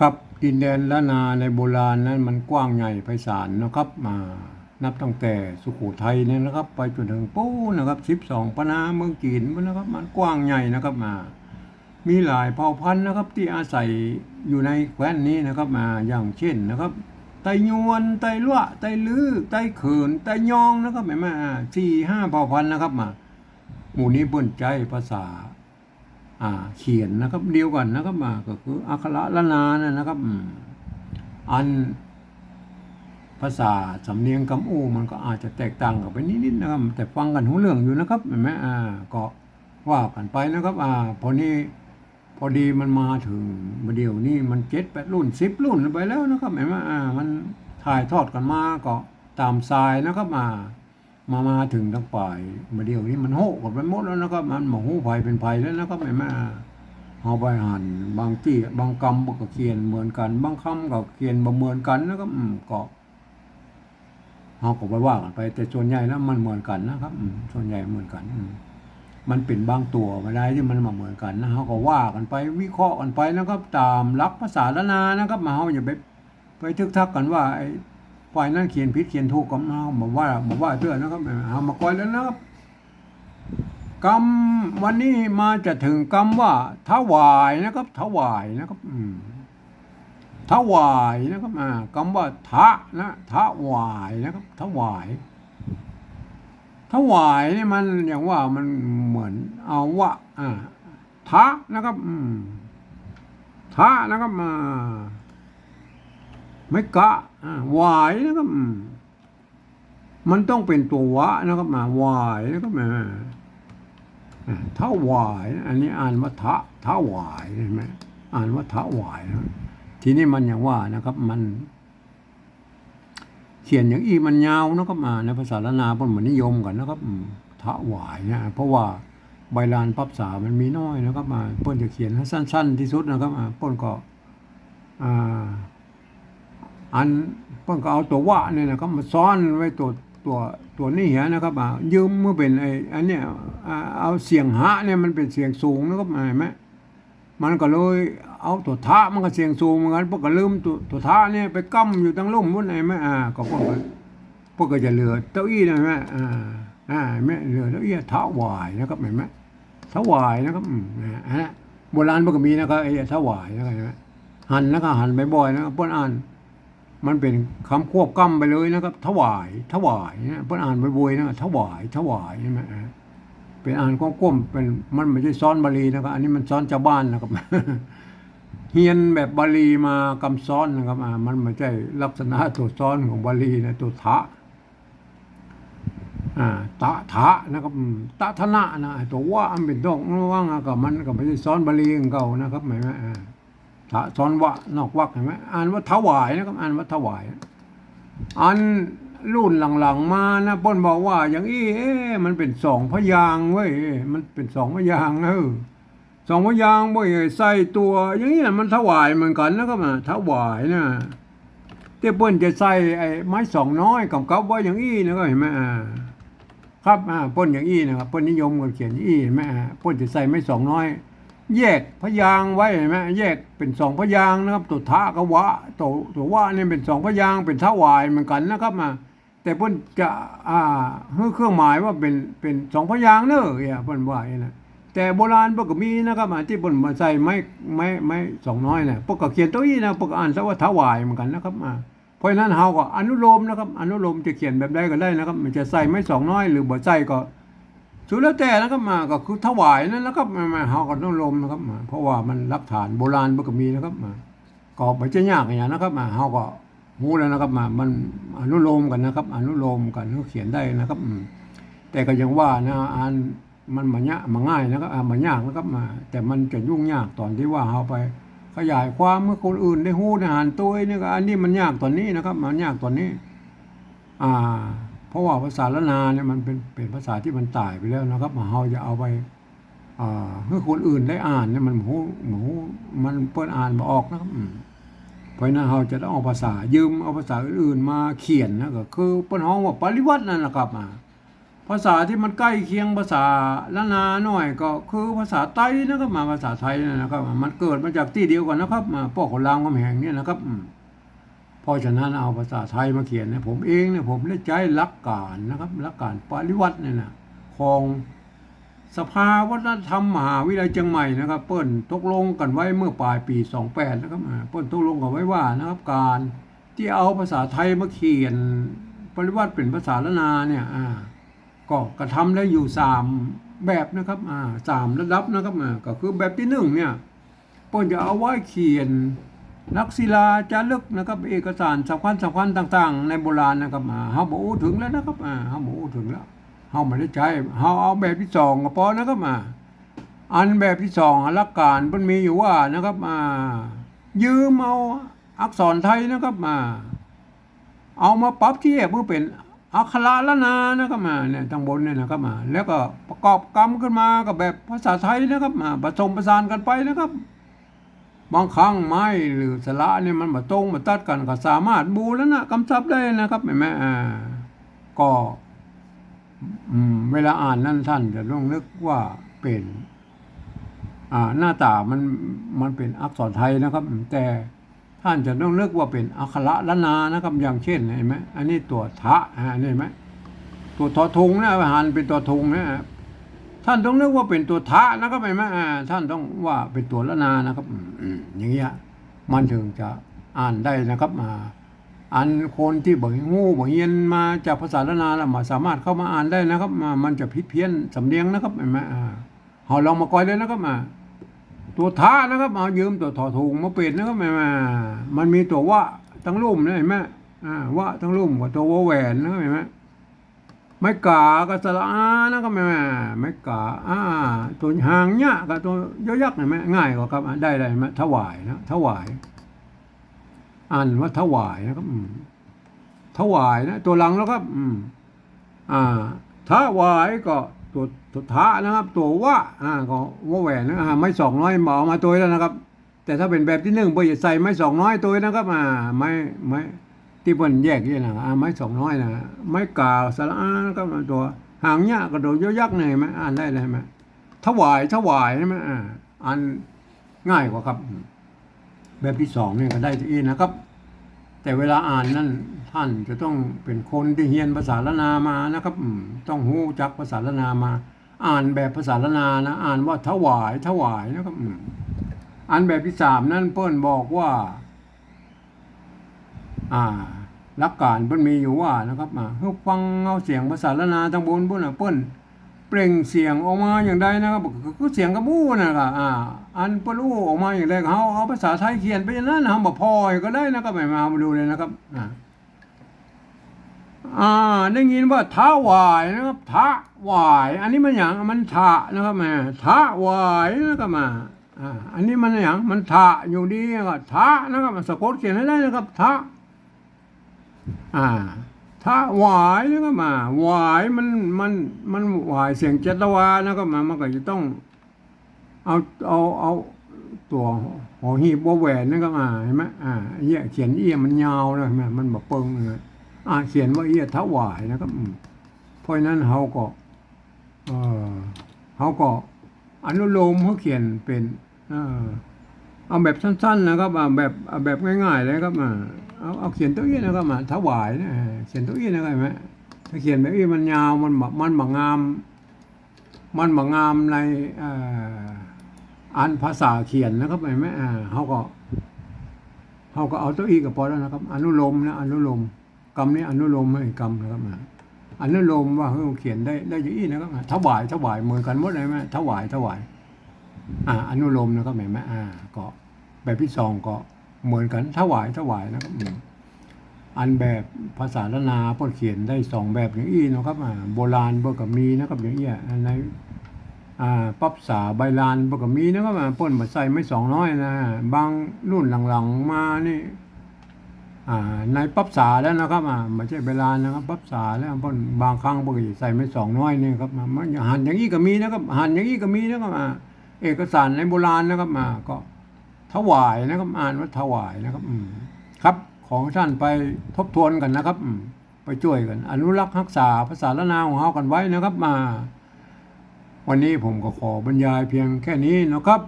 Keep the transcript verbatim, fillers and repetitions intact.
ครับ ดินแดนล้านนาในโบราณนั้นมันกว้างใหญ่ไพศาลนะครับ มานับตั้งแต่สุโขทัยเนี่ยนะครับ ไปจนถึงปู๊นนะครับ สิบสองปะนาเมืองจีนปู๊นนะครับ มันกว้างใหญ่นะครับ มา มีหลายเผ่าพันธุ์นะครับ ตี้อาศัยอยู่ในแคว้นนี้นะครับ มา อย่างเช่นนะครับ ไตยวน ไตลัวะ ไตลื้อ ไตเขิน ไตยองนะครับ หันก่อ อ่า สี่ห้าเผ่าพันธุ์นะครับ มา หมู่นี้เปิ้นใจ๊ภาษา อ่า เขียนนะครับ เดียวกั๋นนะครับ มา ก็คืออักขระล้านนานั่นนะครับ อืม อันภาษาสำเนียงกำอู้มันก็อาจจะแตกต่างกั๋นไปนิดๆ นะครับ แต่ฟังกั๋นฮู้เรื่องอยู่นะครับ หันก่อ อ่า ก็ว่ากั๋นไปนะครับ อ่า พอนี้ พอดีมันมาเถิงบ่าเดี่ยวนี้มันเจ็ดแปดรุ่น สิบรุ่นไปแล้วนะครับ หันก่อ อ่า มันถ่ายทอดกั๋นมาก็ต๋ามสายนะครับ อ่า มา มาเถิงตังป๋าย บ่าเดี่ยวนี้มันโฮะกั๋นไปหมดแล้วนะครับ มันบ่ฮู้ใผเป๋นใผแล้วนะครับ หันก่อ เฮาไปหันบางตี้ บางกำเปิ้นก็เขียนเหมือนกั๋น บางกำก็เขียนบ่เหมือนกั๋นนะครับ อืม ก็ เฮาก็ไปว่ากั๋นไป แต่ส่วนใหญ่แล้วมันเหมือนกั๋นนะครับ อืม ส่วนใหญ่เหมือนกั๋น อืม มันเป๋นบางตั๋วบ่าใดตี้มันบ่เหมือนกั๋นนะ เฮาก็ว่ากั๋นไป วิเคราะห์กั๋นไปนะครับ ต๋ามหลักภาษาล้านนานะครับ มา เฮาอย่าไป ไปทึกทักกั๋นว่าไอ้ฝ่ายนั้นเขียนผิดเขียนถูกก็มา บ่ว่า บ่ว่าเตื้อนะครับ เฮามาก้อยแล้วนะครับ กำ วันนี้มาจะเถิงกำว่า ถวายนะครับ ถวายนะครับ อืม ถวายนะครับ อ่า กำว่า ถะ นะ ถวายนะครับ ถวาย ถวายนี่มันอย่างว่ามันเหมือนเอาวะ อ่า ถะนะครับ อืม ถะนะครับ อ่า ไม้กะ อ่า หวายนะครับ อืม มันต้องเป๋นตั๋ววะนะครับ มา หวายนะครับ มา อ่า ถวาย อันนี้อ่านว่า ถะ ถวาย หันก่อ อ่านว่า ถวายนะ ทีนี้มันอย่างว่านะครับ มัน เขียนอย่างอี้มันยาวนะครับ อ่า ในภาษาล้านนาเปิ้นบ่นิยมกั๋นนะครับ อืม ถวายนะ เพราะว่าใบลานปั๊บสามันมีน้อยนะครับ อ่า เปิ้นจะเขียนให้สั้นๆ ตี้สุดนะครับ อ่า เปิ้นก็ อ่า อัน เปิ้นก็เอาตั๋ววะเนี่ยนะครับ มาซ้อนไว้ตั๋ว ตั๋ว ตั๋วนี้เหียนะครับ อ่า ยืมมาเป๋นไอ้ อันเนี้ย อ่า เอาเสียงหะเนี่ยมันเป๋นเสียงสูงนะครับ หันก่อ มันก็เลยเอาตั๋วถะ มันก็เสียงสูงเหมือนกั๋น เปิ้นก็ลืมตั๋ว ตั๋วถะเนี่ยไปก้ำอยู่ตังลุ่มปู๊น หันก่อ อ่า ก็เปิ้นก็ เปิ้นก็จะเหลือเต้าอี้นะ หันก่อ อ่า อ่า หันก่อ เหลือเต้าอี้ ถวายนะครับ หันก่อ ถวายนะครับ อืม นะฮะ โบราณเปิ้นก็มีนะครับ ไอ้ถวายนะครับ หันนะครับ หันบ่อยๆ นะครับ เปิ้นอ่าน มันเป๋นกำควบกล้ำไปเลยนะครับ ถวาย ถวายนะ เปิ้นอ่านบ่อยๆ นะ ถวาย ถวาย หันก่อ เป๋นอ่านควบกล้ำ เป๋น มันบ่ใจ้ซ้อนบาลีนะครับ อันนี้มันซ้อนจาวบ้านนะครับ เฮียนแบบบาลีมากำซ้อนนะครับ อ่า มันบ่ใจ้ลักษณะตั๋วซ้อนของบาลีนะ ตั๋วถะ อ่า ตะถะนะครับ อืม ตะถนะนะ ตั๋ววะมันเป๋นดอกระวังอะ ก็มันก็บ่ใจ้ซ้อนบาลีของเก่านะครับ หันก่อ อ่า ถะซ้อนวะนอกวรรค หันก่อ อ่านว่าถวายนะครับ อ่านว่าถวาย อันรุ่นหลังๆ มานะ เปิ้นบอกว่าอย่างอี้ เอ๊ะ มันเป๋นสองพยางค์เว้ย มันเป๋นสองพยางค์ เออ สองพยางค์บ่ใส่ตั๋วอย่างอี้ มันถวายเหมือนกั๋นนะครับ อ่า ถวายนะ ตี้เปิ้นจะใส่ไอ้ไม้สองน้อยกำกับไว้อย่างอี้นะครับ หันก่อ อ่า ครับ อ่า เปิ้นอย่างอี้นะครับ เปิ้นนิยมกั๋นเขียนอย่างอี้ หันก่อ อ่า เปิ้นจะใส่ไม้สองน้อย แยกพยางค์ไว้ หันก่อ แยกเป๋นสองพยางค์นะครับ ตั๋วถะกับวะ ตั๋ว ตั๋ววะเนี่ยเป๋นสองพยางค์ เป๋นถวายเหมือนกั๋นนะครับ อ่า แต่เปิ้นจะ อ่า หื้อเครื่องหมายว่าเป๋น เป๋นสองพยางค์เน่อ เนี่ย เปิ้นว่าอย่างนี้นะ แต่โบราณเปิ้นก็มีนะครับ อ่า ตี้เปิ้นบ่ใส่ไม้ ไม้ ไม้สองน้อยนะ เปิ้นก็เขียนตั๋วอี้นะ เปิ้นก็อ่านซะว่าถวายเหมือนกั๋นนะครับ อ่า เพราะฉะนั้นเฮาก็อนุโลมนะครับ อนุโลมจะเขียนแบบใดก็ได้นะครับ มันจะใส่ไม้สองน้อยหรือบ่ใส่ก็สุดแล้วแต่นะครับ มา ก็คือถวายนั่นนะครับ มา มา เฮาก็อนุโลมนะครับ มา เพราะว่ามันหลักฐานโบราณเปิ้นก็มีนะครับ มา ก็บ่ใจ้ยากอะหยังนะครับ มา เฮาก็ฮู้แล้วนะครับ มา มันอนุโลมกั๋นนะครับ อนุโลมกั๋น เฮาเขียนได้นะครับ อืม แต่ก็อย่างว่านะ อัน มันบ่ยาก บ่ง่ายนะครับ อ่า บ่ยากนะครับ มา แต่มันจะยุ่งยากต๋อนตี้ว่าเฮาไปขยายความหื้อคนอื่นได้ฮู้ได้หันตวยนี่ก็ อันนี้มันยากต๋อนนี้นะครับ มันยากต๋อนนี้ อ่า เพราะว่าภาษาล้านนาเนี่ยมันเป๋น เป๋นภาษาตี้มันต๋ายไปแล้วนะครับ เฮาจะเอาไป อ่า หื้อคนอื่นได้อ่านเนี่ยมันบ่ฮู้ บ่ฮู้ มันเปิ้นอ่านบ่ออกนะครับ อืม เพราะฉะนั้นเฮาจะต้องเอาภาษา ยืมเอาภาษาอื่นๆ มาเขียนนะ ก็คือเปิ้นฮ้องว่าปริวรรตนั่นแหละครับ อ่า ภาษาตี้มันใก้เคียงภาษาล้านนาหน่อยก็คือภาษาไตนะครับ มา ภาษาไตนั่นนะครับ มันเกิดมาจากตี้เดียวกั๋นนะครับ มา ป้อเขารามคำแหงเนี่ยนะครับ อืม เพราะฉะนั้นเอาภาษาไตมาเขียนเนี่ย ผมเองเนี่ย ผมได้ใจ๊หลักก๋านนะครับ หลักก๋านปริวัติเนี่ยนะ ของสภาวัฒนธรรมมหาวิทยาลัยเจียงใหม่นะครับ เปิ้นตกลงกั๋นไว้เมื่อป๋ายปี๋สองแปดนะครับ อ่า เปิ้นตกลงกั๋นไว้ว่านะครับ ก๋านตี้เอาภาษาไตมาเขียนปริวัติเป๋นภาษาล้านนาเนี่ย อ่า ก็กระทำได้อยู่สามแบบนะครับ อ่า สามระดับนะครับ อ่า ก็คือแบบตี้นึ่งเนี่ย เปิ้นจะเอาไว้เขียนหลักศิลาจารึกนะครับ เอกสารสำคัญสำคัญต่างๆ ในโบราณนะครับ อ่า เฮาบ่อู้เถิงแล้วนะครับ อ่า เฮาบ่อู้เถิงแล้ว เฮาบ่ได้ใจ๊ เฮาเอาแบบตี้สองก็ปอนะครับ อ่า อันแบบตี้สองอะ หลักก๋านมันมีอยู่ว่านะครับ อ่า ยืมเอาอักษรไตนะครับ อ่า เอามาปรับเทียบหื้อเป๋นอักขระล้านนานะครับ อ่า เนี่ย ตังบนเนี่ยนะครับ อ่า แล้วก็ประกอบกำขึ้นมากับแบบภาษาไตนะครับ อ่า ผสมผสานกั๋นไปนะครับ บางครั้งไม้หรือสระเนี่ยมันบ่ตรงบ่ตัดกั๋น ก็สามารถบูรณะกำศัพท์ได้นะครับ หันก่อ อ่า ก็ อืม เวลาอ่านนั้นต้านจะต้องนึกว่าเป๋น อ่า หน้าต๋ามัน มันเป๋นอักษรไตนะครับ แต่ ต้านจะต้องนึกว่าเป๋นอักขระล้านนานะครับ อย่างเช่น หันก่อ อันนี้ตั๋วทะ อ่า หันก่อ ตั๋วทอทุงนะ หันเป๋นตั๋วทุงนะ ต้านต้องนึกว่าเป๋นตั๋วทะนะครับ หันก่อ อ่า ต้านต้องว่าเป๋นตั๋วล้านนานะครับ อืม อืม อย่างเงี้ย มันเถิงจะอ่านได้นะครับ อ่า อันคนตี้บ่ฮู้บ่เฮียนมาจากภาษาล้านนาแล้ว บ่สามารถเข้ามาอ่านได้นะครับ อ่า มันจะผิดเพี้ยนสำเนียงนะครับ หันก่อ อ่า เฮาลองมาก่อยเลยนะครับ อ่า ตั๋วทะนะครับ เอายืมตั๋วทอทุงมาเป๋นนะครับ หันก่อ มันมีตั๋ววะตังลุ่มนะ หันก่อ อ่า วะตังลุ่มกับตั๋ววอแหวนนะครับ หันก่อ ไม้กากับสระอานะครับ หันก่อ ไม้กา อ่า ตั๋วหางเยียะกับตั๋วยอยักษ์ หันก่อ ง่ายกว่าครับ อ่า ได้ ได้ หันก่อ ถวายนะ ถวาย อ่านว่าถวายนะครับ อืม ถวายนะ ตั๋วหลังแล้วครับ อืม อ่า ถวายก็ตั๋ว ตั๋วทะนะครับ ตั๋ววะ อ่า ก็วอแหวนนะ อ่า ไม้สองน้อยบ่เอามาตวยแล้วนะครับ แต่ถ้าเป๋นแบบตี้นึ่ง เปิ้นจะใส่ไม้สองน้อยตวยนะครับ อ่า ไม้ ไม้ตี้เปิ้นแยกเนี่ยนะ อ่า ไม้สองน้อยนะ ไม้กาสระอานะครับ ตั๋วหางเยียะกับตั๋วยอยักษ์เนี่ย หันก่อ อ่านได้เลย หันก่อ ถวาย ถวาย หันก่อ อ่า อันง่ายกว่าครับ แบบตี้สองเนี่ยก็ได้ตี้อี้นะครับ แต่เวลาอ่านนั้นต้านจะต้องเป๋นคนตี้เฮียนภาษาล้านนามานะครับ อืม ต้องฮู้จักภาษาล้านนามา อ่านแบบภาษาล้านนานะ อ่านว่าถวาย ถวายนะครับ อืม อันแบบตี้สามนั้นเปิ้นบอกว่า อ่า หลักก๋านเปิ้นมีอยู่ว่านะครับ อ่า หื้อฟังเอาเสียงภาษาล้านนาตังบนปู๊นน่ะ เปิ้นเปล่งเสียงออกมาอย่างใดนะครับ ก็คือเสียงกำอู้นะครับ อ่า อันเปิ้นอู้ออกมาอย่างใด เฮาเอาภาษาไตเขียนไปอย่างนั้น เฮาบ่ผ่อยก็ได้นะครับ หันก่อ มาดูเลยนะครับ อ่า อ่า ได้ยินว่าถวายนะครับ ถวาย อันนี้มันหยัง มันถะนะครับ แหม ถวายนะครับ อ่า อ่า อันนี้มันหยัง มันถะอยู่ดีก็ถะนะครับ สะกดเขียนให้ได้นะครับ ถะ อ่า ถวายนะครับ อ่า หวายมัน มัน มันหวายเสียงจัตวานะครับ มัน มันก็จะต้อง เอา เอา เอาตั๋วหอหีบวอแหวนนะครับ อ่า หันก่อ อ่า เอี้ย เขียนเอี้ยมันยาวนะ หันก่อ มันบ่เปิงนะ อ่า เขียนว่าเอี้ยถวายนะครับ อืม เพราะฉะนั้นเฮาก็ เอ่อ เฮาก็อนุโลมหื้อเขียนเป๋น เอ่อ เอาแบบสั้นๆ นะครับ อ่า แบบ เอาแบบง่ายๆ เลยครับ อ่า เอา เอาเขียนตั๋วอี้นะครับ อ่า ถวายนะ อ่า เขียนตั๋วอี้นะครับ หันก่อ ถ้าเขียนแบบอี้มันยาว มันบ่ มันบ่งาม มันบ่งามใน เอ่อ อันภาษาเขียนนะครับ หันก่อ อ่า เฮาก็ เฮาก็เอาตั๋วอี้ก็ปอแล้วนะครับ อนุโลมนะ อนุโลม กำนี้อนุโลมหื้อกำนะครับ อ่า อนุโลมว่าหื้อเขียนได้ ได้อย่างอี้นะครับ อ่า ถวาย ถวาย เหมือนกั๋นหมดเลย หันก่อ ถวาย ถวาย อ่า อนุโลมนะครับ หันก่อ อ่า ก็แบบตี้สองก็เหมือนกั๋น ถวาย ถวายนะครับ อืม อันแบบภาษาล้านนาเปิ้นเขียนได้สองแบบอย่างอี้นะครับ อ่า โบราณเปิ้นก็มีนะครับ อย่างอี้ อ่า ใน อ่า ปรั๊บสาใบลานเปิ้นก็มีนะครับ อ่า เปิ้นบ่ใส่ไม้สองน้อยนะ บางรุ่นหลังๆ มานี่ อ่า ในปรั๊บสาแล้วนะครับ อ่า บ่ใจ้ใบลานนะครับ ปรั๊บสาแล้ว เปิ้นบางครั้งเปิ้นก็จะใส่ไม้สองน้อยนี่ครับ อ่า มันหันอย่างอี้ก็มีนะครับ หันอย่างอี้ก็มีนะครับ อ่า เอกสารในโบราณนะครับ อ่า ก็ถวายนะครับ อ่านว่าถวายนะครับ อืม ครับ ขอให้ท่านไปทบทวนกั๋นนะครับ อืม ไปจ้วยกั๋นอนุรักษ์ฮักษาภาษาล้านนาของเฮากั๋นไว้นะครับ มา วันนี้ผมก็ขอบรรยายเพียงแค่นี้นะครับ